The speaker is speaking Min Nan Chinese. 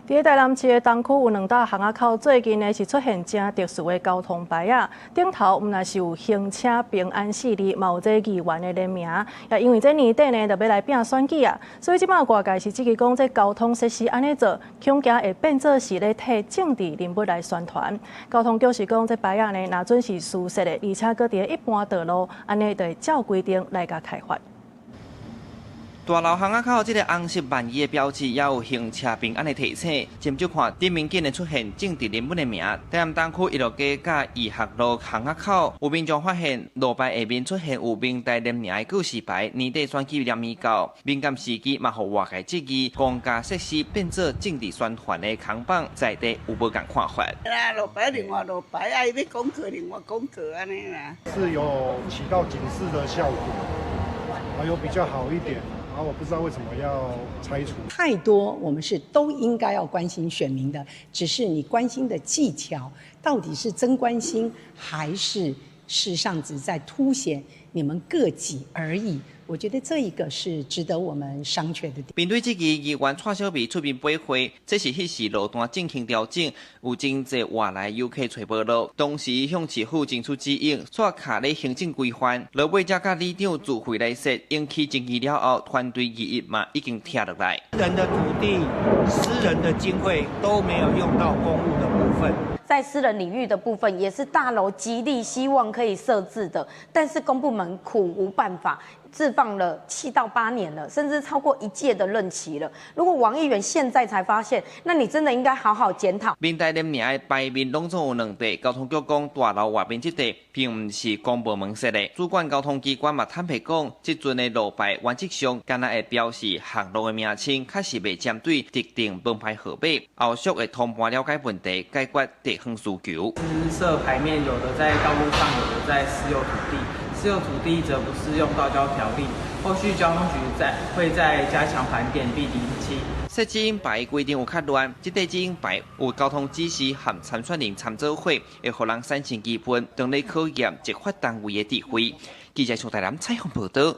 佇台南市的東區有兩搭巷仔口，最近呢是出現誠特殊的交通牌仔，頂頭毋但是有行車平安四字，嘛有這議員的聯名。也因為這年底呢，就欲來拼選舉啊，所以這擺外界是質疑講，這交通設施按呢做，恐驚會變做是咧替政治人物來宣傳。交通局是講，這牌仔呢，若準是事實的，而且閣佇一般道路，按呢就會照規定來共開罰。大樓巷仔口這个紅色萬字的標誌，也有行車平安的提醒。斟酌看頂面竟然出現政治人物的名。台南東區一路街佮義學路巷仔口，有民眾發現路牌下面出現有明代聯名的告示牌，年底選舉連到，敏感時機嘛，予外界質疑公家設施變做政治宣傳的扛棒，在地有無仝看法？啦，路牌另外路牌，啊，伊欲廣告另外廣告按呢啦。是有起到警示的效果，還有比較好一點。啊，我不知道為什麼要拆除。太多，我們是都應該要關心選民的，只是你關心的技巧到底是真關心，還是事實上只在凸顯你們個己而已。我覺得這一個是值得我們商榷的點。面對這個議員蔡小美出面駁回，這是彼時路段進行調整，有真濟外來遊客揣無路，當時向市府爭取指引，煞卡咧行政規範，落尾才佮里長自費來設，引起爭議了後，團隊異議嘛已經拆落來。私人的土地、私人的經費都沒有用到公務的部分。在私人領域的部分，也是大樓極力希望可以設置的，但是公部門苦無辦法，置放了7到8年了，甚至超過一屆的任期了。如果王議員現在才發現，那你真的應該好好檢討。明代聯名的牌面攏總有兩塊，交通局講大樓外面這塊並毋是公部門設的，主管交通機關嘛坦白講，這陣的路牌原則上敢若會標示巷路的名稱，確實袂針對特定門牌號碼。後續會通盤了解問題，解決地方需求。私設牌面有的在道路上，有的在私有土地。私有土地則不適用道交條例。後續交通局在會再加強盤點並釐清。設指引牌規定有較亂，這塊指引牌有交通指示和參選人參照會，會予人產生疑問，當咧考驗執法單位的智慧。記者從台南採訪報道。